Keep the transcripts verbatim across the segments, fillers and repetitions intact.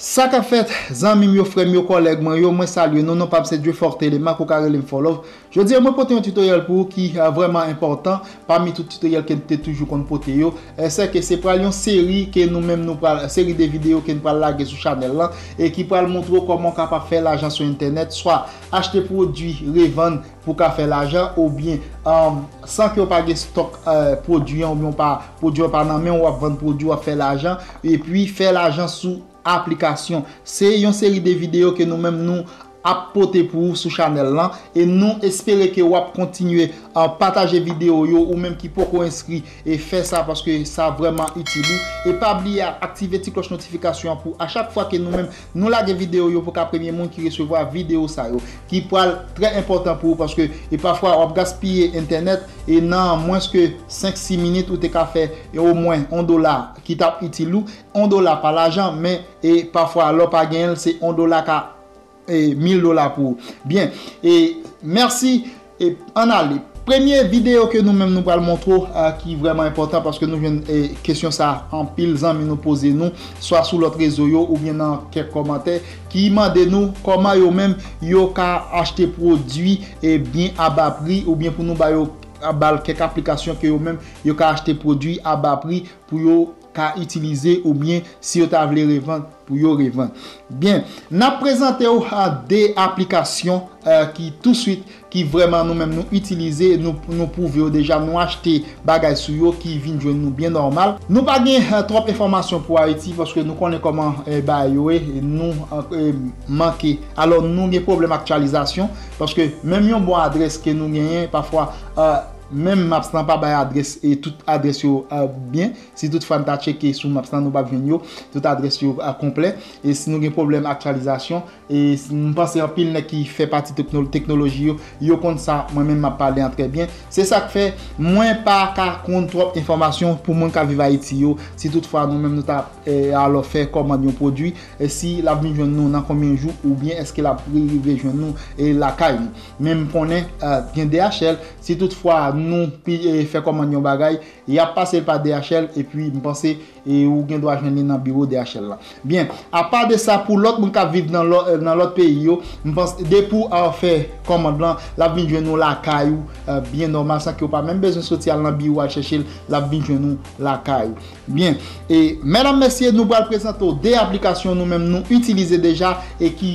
Sa k ap fèt, zanmi m yo, frè m yo, kòlèg mwen yo, mwen salye nou, non pa m se Dieuforte Lemaque, ou ka rele m Four Love. Jodi a, mwen pote yon tutoriel pou ou ki vrèman enpòtan, pami tout tutoriel ke n te toujou konn pote yo, e se ke se pral yon seri ke nou menm nou pral, seri de videyo ke n pral lage sou chanèl lan, e ki pral montre w kòman w kapab fè lajan sou entènèt, swa achte pwodui, revann pou w ka fè lajan, oubyen, um, san ke w pa gen stòk, eh, pwodui an, oubyen w pa, pwodui an pa nan men w, w ap vann pwodui, w ap fè lajan, epi fè lajan sou aplikasyon. Se yon seri de videyo ke nou menm nou ap pote pou ou sou chanèl lan, e nou espere ke w ap kontinye, eh, pataje videyo yo, ou menm ki poko enskri, e fè sa paske sa vrèman itil ou. E pa bliye aktive ti klòch notifikasyon an pou a chak fwa ke nou menm nou lage videyo yo pou ka premye moun ki resevwa videyo sa yo, ki pral trè enpòtan pou ou, paske e pafwa w ap gaspiye entènèt, e nan mwens ke senk sis minit ou te ka fè omwen yon dola ki t ap itil ou, yon dola pa lajan, men e pafwa lè w pa genyen l, se yon dola ka e mil dola pou ou. Byen, e mèsi, e ann ale. Premye videyo ke nou menm nou pral montre w, a, ki vrèman enpòtan, paske nou jwenn, e, kesyon sa a, anpil zanmi nou poze nou, swa sou lòt rezo yo oubyen nan kèk kòmantè, ki mande nou kòman yo menm yo ka achte pwodui, e, byen a ba pri, oubyen pou nou ba yo, a, ba l kèk aplikasyon ke yo menm yo ka achte pwodui a ba pri pou yo ka itilize, oubyen si yo ta vle revann, pou yo revann. Byen, n ap prezante w, a, de aplikasyon, e, ki touswit, ki vrèman nou menm nou itilize, nou, nou pwouve yo deja, nou achte bagay sou yo ki vin jwenn nou byen nòmal. Nou pa gen, e, twòp enfòmasyon pou Ayiti, paske nou konnen kòman, e, bagay yo ye, e nou, e, manke. Alò, nou gen pwoblèm aktyalizasyon, paske menm yon bon adrès ke nou genyen, pafwa, e, menm Maps lan pa bay adrès, e tout adrès yo, e, byen. Si toutfwa n ta tcheke sou Maps lan, nou p ap jwenn yo, tout adrès yo, a, konplè. E si nou gen pwoblèm aktyalizasyon, e si, m panse anpil nèg ki fè pati tekno-, teknoloji yo, yo konn sa, mwen menm m ap pale an trè byen. Se sa k fè, mwen pa ka konn twòp enfòmasyon pou moun k ap viv Ayiti yo, si toutfwa nou menm nou ta, e, alò fè kòmand yon pwodui, e si l ap vin jwenn nou nan konbyen jou, oubyen èske l ap ri-, rive jwenn nou, e, lakay nou. Men m konnen, e, gen D H L, si toutfwa nou pi-, e, fè kòmand yon bagay, y ap pase l pa D H L, epi m panse, e, ou gen dwa jwenn li nan biwo D H L lan. Byen, apa de sa, pou lòt moun k ap viv nan lò-, nan lòt peyi yo, m panse, depi w, a, fè kòmand lan, l ap vin jwenn ou lakay ou, e, byen nòmal, san ke w pa menm bezwen soti al nan biwo al chèche l, l ap vin jwenn ou lakay ou. Byen, e, medam, mesye, nou pral prezante w de aplikasyon nou menm nou itilize deja e ki,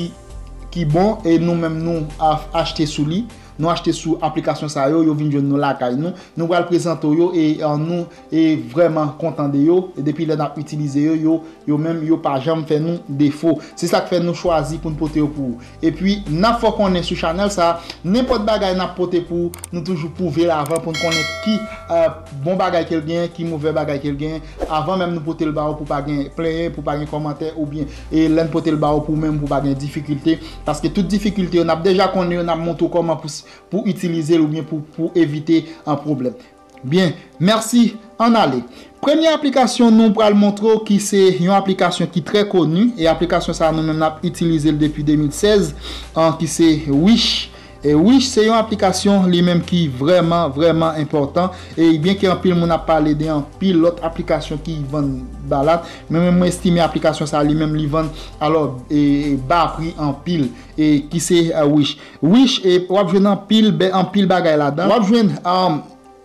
ki bon, e nou menm nou a-, achte sou li. Nou achte sou aplikasyon sa yo, yo vin jwenn nou lakay nou. Nou pral prezante w yo e, e, nou, e, vrèman kontan de yo. E depi lè n ap itilize yo, yo, yo menm, yo pa janm fè nou defo. Se sa k fè nou chwazi pou n pote yo pou ou. Epi, n ap fè w konnen sou chanèl sa a, nenpòt bagay n ap pote pou ou, nou toujou pwouve l avan pou n konnen ki, e, bon bagay ke l genyen, ki movè bagay ke l genyen, avan menm nou pote l ba ou pou pa gen plenyen, pou pa gen kòmantè, oubyen, e, lè n pote l ba ou pou menm pou pa gen difikilte. Paske tout difikilte yo, n ap deja konnen yo, n ap montre w kòman pou, pou itilize l oubyen pou, pou evite an pwoblèm. Byen, mèsi, ann ale. Premye aplikasyon nou pral montre w ki se yon aplikasyon ki trè koni, e aplikasyon sa a nou menm n ap itilize l depi de mil sèz, an, ki se Wish. E Wish se yon aplikasyon li menm ki vrèman, vrèman enpòtan. E byen ke anpil moun ap pale de anpil lòt aplikasyon ki vann balat, men mwen, mwen estime aplikasyon sa a li menm li vann, alò, e, e ba pri anpil, e ki se, e, Wish. Wish, e w ap jwenn anpil bè-, anpil bagay ladan. W ap jwenn, um,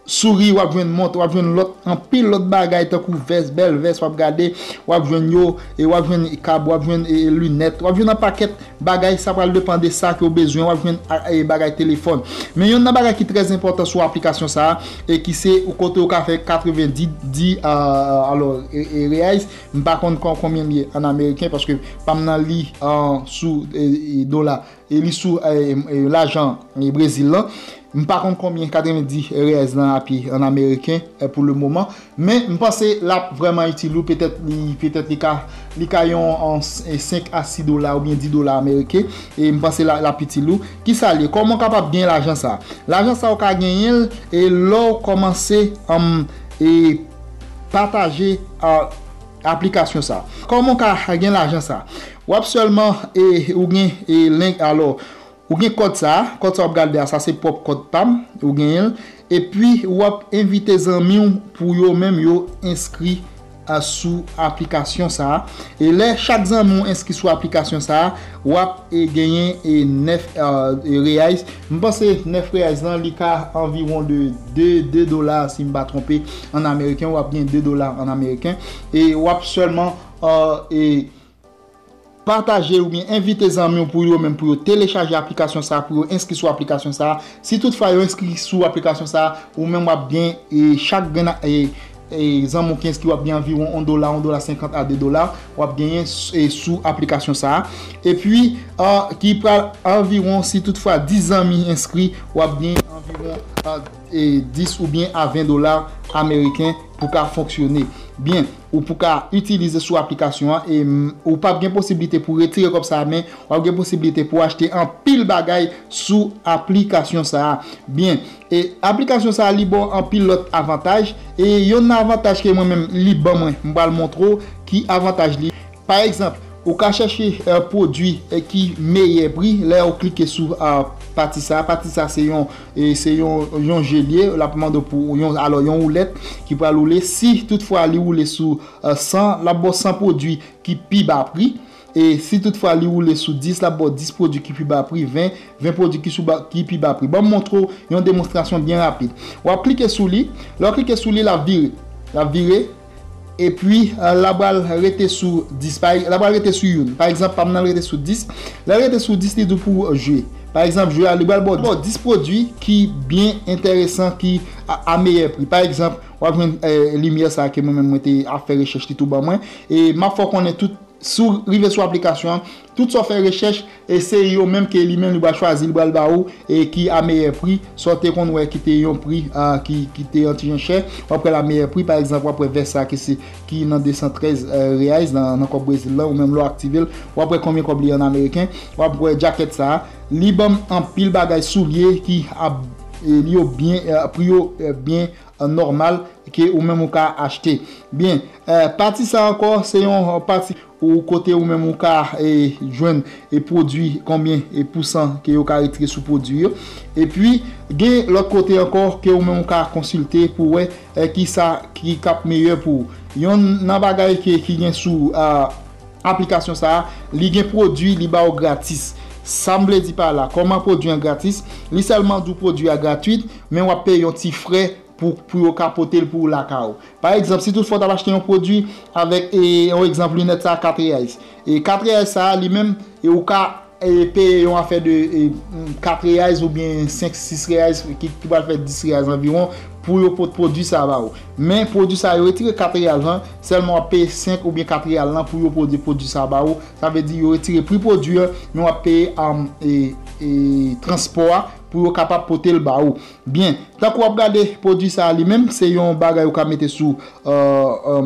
souri, w ap jwenn mont, w ap jwenn lòt, anpil lòt bagay tankou vès, bèl vès w ap gade, w ap jwenn yo, e w ap jwenn kab, w ap jwenn, e, linèt, w ap jwenn yon pakèt bagay, sa pral depann de sa ke w bezwen, w ap jwenn, a, e, bagay telefòn. Men yonn nan bagay ki trè enpòtan sou aplikasyon sa a, e ki se ou kote ou ka fè katrevenndis, di, a, alò, e, e, reais, m pa konn kon-, konbyen l ye an ameriken, paske pa m nan li, a, sou, e, e, dola. E li sou, e, e, lajan, e, Brezil lan. M pa konn konbyen katrevenndis reais lan ap ye an ameriken, e, pou le moman. Men m panse l ap vrèman itil ou. Petèt li, petèt li ka, li ka yon, yon s-, e, senk a sis dola oubyen dis dola ameriken. E m panse l a-, l ap itil ou. Kisa l ye? Kòman w kapab gen lajan sa? Lajan sa ou ka genyen l, e lè w kòmanse, um, e pataje, a, aplikasyon sa. Kòman w ka gen lajan sa? W ap sèlman, e, ou gen, e, link, alò, ou gen kòd sa, kòd sa w ap gade a, sa se pwòp kòd pa m, ou genyen l. Epi, w ap envite zanmi w pou yo menm yo enskri a, sou aplikasyon sa a. E lè chak zanmi w enskri sou aplikasyon sa a, w ap e, genyen e, nèf e, reais. M panse nèf reais lan, li ka anviwon de de, de dola, si m pa twonpe, an ameriken. W ap gen de dola an ameriken. E w ap sèlman e, pataje oubyen envite zanmi w pou yo menm pou yo telechaje aplikasyon sa a, pou yo enskri sou aplikasyon sa a. Si toutfwa yo enskri sou aplikasyon sa a, ou menm w ap gen e, chak grenn e, e, zanmi w ki enskri, w ap gen anviwon yon dola, yon dola senkant a de dola, w ap genyen e, sou aplikasyon sa a. Epi, a, ki pral anviwon, si toutfwa dis zanmi enskri, w ap gen anviwon a, e, dis oubyen a ven dola ameriken pou ka fonksyone. Byen, ou pou ka itilize sou aplikasyon an e m, ou p ap gen posiblite pou retire kòb sa a, men w ap gen posiblite pou achte anpil bagay sou aplikasyon sa a. Byen, e aplikasyon sa a li ba w anpil lòt avantaj. E yonn nan avantaj ke mwen menm li ban mwen, m pral montre w ki avantaj li. Pa egzanp, ou ka chèche e, pwodui e, ki meyè pri lè ou klike sou a, pati sa a. Pati sa a se yon e, se yon, yon je l ye, l ap mande w pou yon, alò, yon woulèt ki pral woule. Si toutfwa li woule sou e, san, l ap ba w san pwodui ki pi ba pri. E si toutfwa li woule sou dis, l ap ba w dis pwodui ki pi ba pri, ven, ven pwodui ki sou ba, ki pi ba pri. Ban m montre w yon demonstrasyon byen rapid. W ap klike sou li. Lè w klike sou li, l ap vire. L ap vire. Epi, e, l ap pral rete sou dis. Pa, l ap pral rete sou youn. Pa egzanp, pa m nan rete sou dis. Lè l rete sou dis, li di w pou jwe. Pa egzanp, jwe a, li pral ba w dis pwodui ki byen enteresan, ki a, a meyè pri. Pa egzanp, w ap jwenn e, limyè sa a ke mwen menm mwen te ap fè rechèch li tou ban mwen. E m ap fè w konnen tout, si w rive sou aplikasyon an, tout sa w fè rechèch, e se yo menm ke li menm li pral chwazi, li pral ba ou, e ki a meyè pri, sa w te konn wè ki te yon pri a, ki, ki te yon ti jan chè, w ap wè l a meyè pri, pa egzanp, w ap wè vès sa a ki se, ki nan de san trèz e, reais nan, nan kòb Brezil lan, ou menm lè w aktive l, w ap wè konbyen kòb li an ameriken, w ap wè djakèt sa a, li ban m anpil bagay, soulye ki ap, e, li yo byen, e, pri yo e, byen e, nòmal ke ou menm ou ka achte. Byen, e, pati sa ankò, se yon pati ou kote ou menm ou ka e, jwenn e, pwodui, konbyen e, pousan ke yo ka retire sou pwodui yo. Epi, gen lòt kote ankò ke ou menm ou ka konsilte pou wè e, kisa ki k ap meyè pou ou. Yonn nan bagay ke, ki gen sou a, aplikasyon sa a, li gen pwodui, li ba w gratis. Sa m vle di pa la, kòman pwodui an gratis? Li sèlman di w pwodui a gratwit, men w ap peye yon ti frè pou, pou yo ka pote l pou ou lakay ou. Pa egzanp, si toutfwa w t ap achte yon pwodui avèk, e, yon egzanp, linèt sa a, kat reais. E kat reais sa a, li menm, e ou ka e, peye yon afè de e, kat reais oubyen senk, sis reais, ki, ki pral fè dis reais anviwon, pou yo pot pwodui sa a ba ou. Men pwodui sa a, yo retire kat reais lan, sèlman w ap peye senk oubyen kat reais lan pou yo pwodui pwodui sa a ba ou. Sa vle di yo retire pri pwodui an, men w ap peye am, e, e, transpò a pou yo kapab pote l ba ou. Byen, tankou w ap gade pwodui sa a li menm, se yon bagay ou ka mete sou e, e,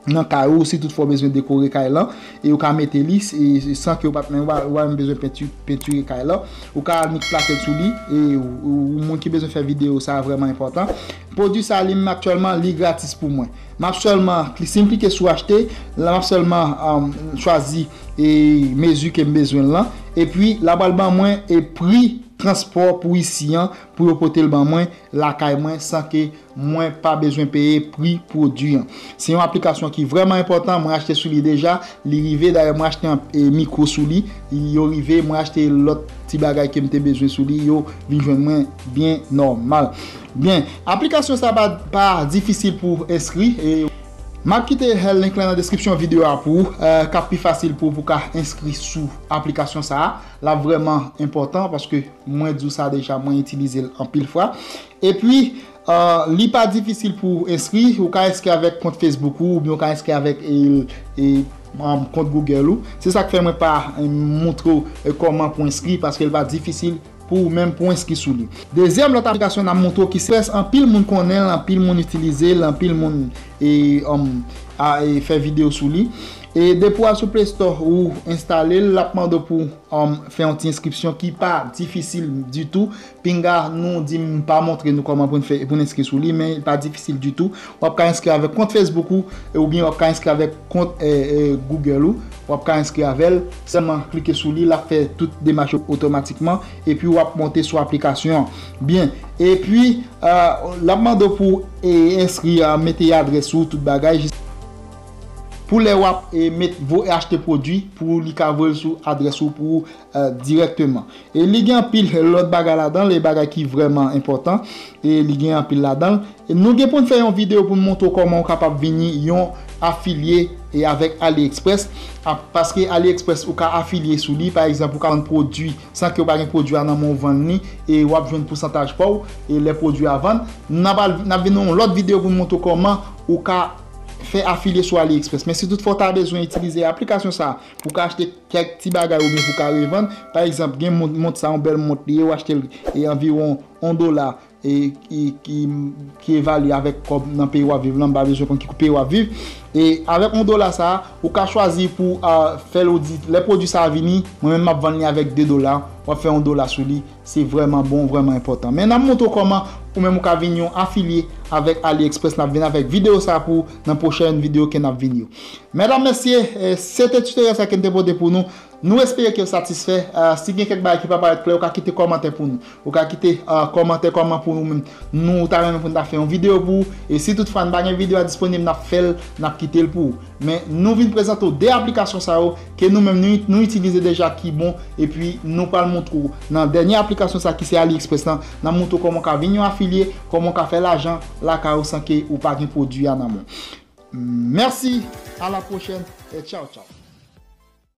nan kay ou, si toutfwa w bezwen dekore kay lan, e ou ka mete li, e, san ke ou pa t menm, ou pa, ou pa menm bezwen penti, pentire kay lan. Ou ka annik plake l sou li, e ou, ou, ou moun ki bezwen fè videyo, sa vrèman enpòtan. Pwodui sa li menm aktyèlman, li gratis pou mwen. M ap sèlman, kli-, si m klike sou achte, la m ap sèlman um, chwazi e mezi ke m bezwen l lan. Epi, la pral ban mwen e pri transpò pou isi an, pou yo pote l ban mwen lakay mwen san ke mwen pa bezwen peye pri pwodui an. Se yon aplikasyon ki vrèman enpòtan, mwen achte sou li deja, li rive, dayè mwen achte yon e, mikwo sou li, yo rive, mwen achte lòt ti bagay ke m te bezwen sou li, yo vin jwenn mwen byen nòmal. Byen, aplikasyon sa pa, pa difisil pou enskri, e m ap kite link lan nan deskripsyon videyo a pou ou, e, k ap pi fasil pou ou pou ka enskri sou aplikasyon sa a. L ap vrèman enpòtan paske mwen di w sa deja, mwen itilize l anpil fwa. Epi, e, li pa difisil pou w enskri. Ou ka enskri avèk kont Facebook ou, oubyen ou ka enskri avèk e, e, um, kont Google ou. Se sa k fè mwen pa e, montre w e, kòman pou enskri, paske l pa difisil pou ou menm pou w enskri sou li. Dezyèm lòt aplikasyon n ap montre w ki se anpil moun konnen l, anpil moun itilize l, anpil moun e, um, a, e, fè videyo sou li. E depi w al sou Play Store ou enstale l, l ap mande w pou um, fè yon ti enskripsyon ki pa difisil ditou. Pinga nou di m pa montre nou kòman pou n fè, pou n enskri sou li, men li pa difisil ditou. W ap ka enskri avèk kont Facebook ou, e, oubyen w ap ka enskri avèk kont e, e, Google ou. W ap ka enskri avè l, sèlman klike sou li, l ap fè tout demach yo otomatikman, epi w ap monte sou aplikasyon an. Byen, epi, e, l ap mande w pou e, enskri, e, mete adrès ou, tout bagay, jis pou lè w ap e, met vo achte pwodui pou li ka voye l sou adrès ou pou ou e, dirèkteman. E li gen anpil lòt bagay ladan l, e bagay ki vrèman enpòtan, e li gen anpil ladan l. E nou gen pou n fè yon videyo pou n montre w kòman ou kapab vini yon afilye e avèk AliExpress, a, paske AliExpress ou ka afilye sou li, pa egzanp, ou ka vann pwodui san ke w pa gen pwodui a nan men w vann li, e w ap jwenn pousantaj pa w, e lè pwodui a vann, n ap al, n ap vin yon lòt videyo pou n montre w kòman ou ka fè afilye sou AliExpress. Men si toutfwa w ta bezwen itilize aplikasyon sa a pou w ka achte kèk ti bagay oubyen pou w ka revann, pa egzanp, gen mont, mont sa, yon bèl mont li ye, w achte l e anviwon yon dola, e ki, ki, ki evalye avèk kòb nan peyi w ap viv lan, m pa bezwen konn ki peyi w ap viv. E avèk yon dola sa a, ou ka chwazi pou a, fè l ou di, lè pwodui sa a vini, mwen menm m ap vann li avèk de dola, w ap fè yon dola sou li, se vrèman bon, vrèman enpòtan. Men n ap montre w kòman ou menm ou ka vin yon afilye avèk AliExpress, n ap vin avèk videyo sa a pou w nan pwochèn videyo ke n ap vin yo. Medam, mesye, e, se te tutorial sa ke m te pote pou nou. Nou espere ke w satisfè. A, si gen kèk bagay ki pa parèt klè, ou ka kite kòmantè pou nou. Ou ka kite a, kòmantè kòman pou nou menm. Nou, ou ta renmen pou n ta fè yon videyo pou ou. E si toutfwa n pa gen videyo a disponib, n ap fè l, n ap kite l pou ou. Men nou vin prezante w de aplikasyon sa yo ke nou menm nou, nou itilize deja ki bon. Epi nou pral montre w nan dènye aplikasyon sa ki se AliExpress lan. N ap montre w kòman w ka vin yon afilye, kòman w ka fè lajan lakay ou san ke ou pa gen pwodui a nan men w. Mèsi, a la pwochèn e tchaw tchaw.